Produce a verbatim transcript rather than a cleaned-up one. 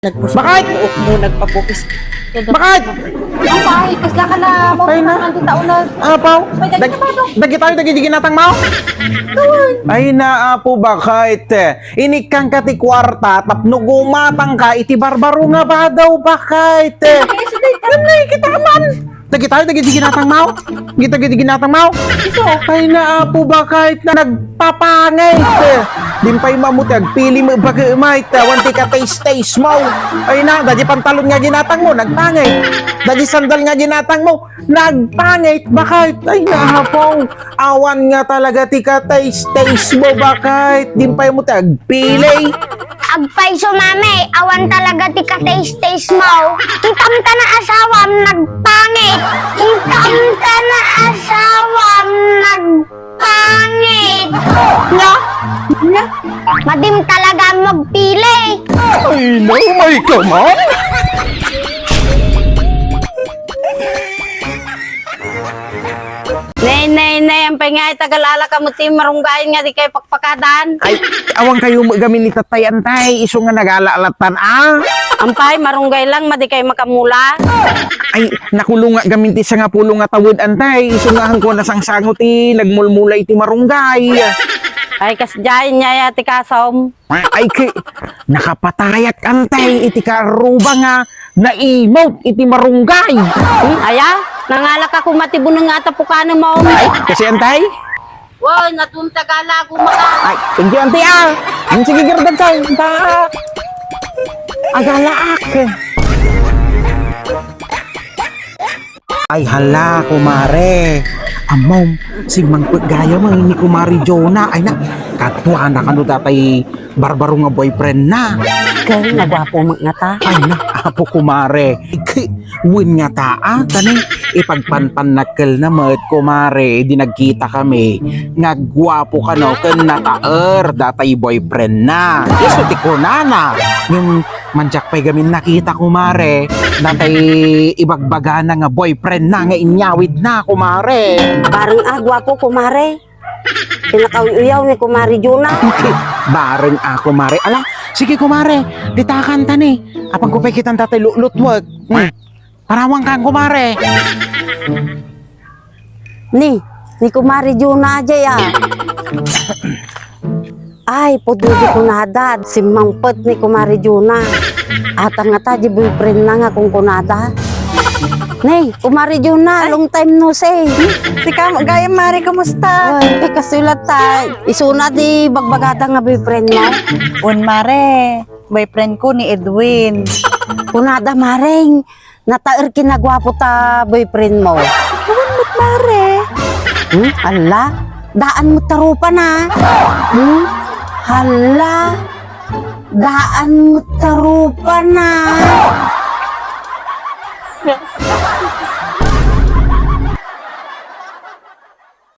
Nagpusok Bakit? Ang buhok mo, nagpapukis. Bakit? Ang bahay, kasla ka na mo. Ay, na. Ang tao na. Apaw, May dag-, dagita mo, dagiti ginatang mo? Ay, na, apo, bakit? Inikkan ka ti kuarta, tapno gumatang ka iti barbaro nga badaw, bakit? Ay, sige, Nanay, kita ka man. Dagita, dagiti ginatang mo? Kita, dagiti ginatang mo? Iso. Ay, na, apo, bakit na nagpapangit? Dimpay mamuti, agpili mo, bakit, mait, awan ti ka-taste-taste mo. Ay, na, dagiti pantalon nga ginatang mo, nagpangit. Dagiti sandal nga ginatang mo, nagpangit. Bakit? Ay, na, apo. Awan nga talaga ti ka-taste-taste mo, bakit? Dimpay mo ti agpili. Agpayso, mami, awan talaga ti ka-taste-taste mo. Kitam ta na asawam nagpangit. Kitam ta na asawam nagpangit. Nya? Nya? Madim talaga magpili. Ay, naumay ka man? Nay, nay, nay, ampay nga itagalala ka mo ti marunggay nga di kay pakpakadan. Ay, awan kayo mo gamin ni tatay, antay, iso nga nagala-alatan, ah. Ampay, marunggay lang, madi kay makamula. Ay, nakulunga gamin ti sangapulo nga tawid, antay, iso nga hangko nasangsango ti nagmulmula iti marunggay. Ay, kasdiay, nya ya ti kasom. Ay, ki-, nakapatayak, antay, iti karuba nga naimot iti marunggay. Aya, nangalak ako matibuneng nga tapukanem mo. Ay, kasi, antay? Wow, natunta ka lago maka. Ay, thank you, antay, ah. Ang sige, girdan, tay. Ta-, agalaak. Ay, hala, kumare. Ammom, simmangpet gayam ni Kumare Jonah. Ay na, kaduana kano datay barbaro nga boyfriend na. Ken, naguapo met ngata. Ay na, apo kumare. Wen ngata, ah, tani, ipagpanpannakkel na met, kumare, di nagkita kami. Nga guapo kano, ken nataer, datay boyfriend na. Isu ti kunana. Ngem, Mandiak pay gamin nakita, kumare, datay ibagbagana nga boyfriend na nga inyawid na, kumare. Bareng a, guapo, kumare. Pinakauyaw ni Kumare Jonah. Bareng a, kumare. Ala, sige, kumare. Ditakan ta ni. Apan ko pay kitan datay lulutwek. Hmm. Parawang kan, kumare. Ni, ni Kumare Jonah jay, ah. Ay, pudno di kunada, simmangpet ni Kumare Jonah. Ata ngata di boyfriend na nga kunkunada. Ni, Kumare Jonah, long time no see. Sika, gayam, mare, kumusta? Ay, kay kasulat ta. Isuna di bagbagada nga boyfriend mo? Un, mare, boyfriend ko ni Edwin. Kunada, mareng, nataer kinaguapo ta boyfriend mo. Awan met, mare. Hmm? Alla, daan met ta rupana. Hmm? Hala, daan met ta rupana.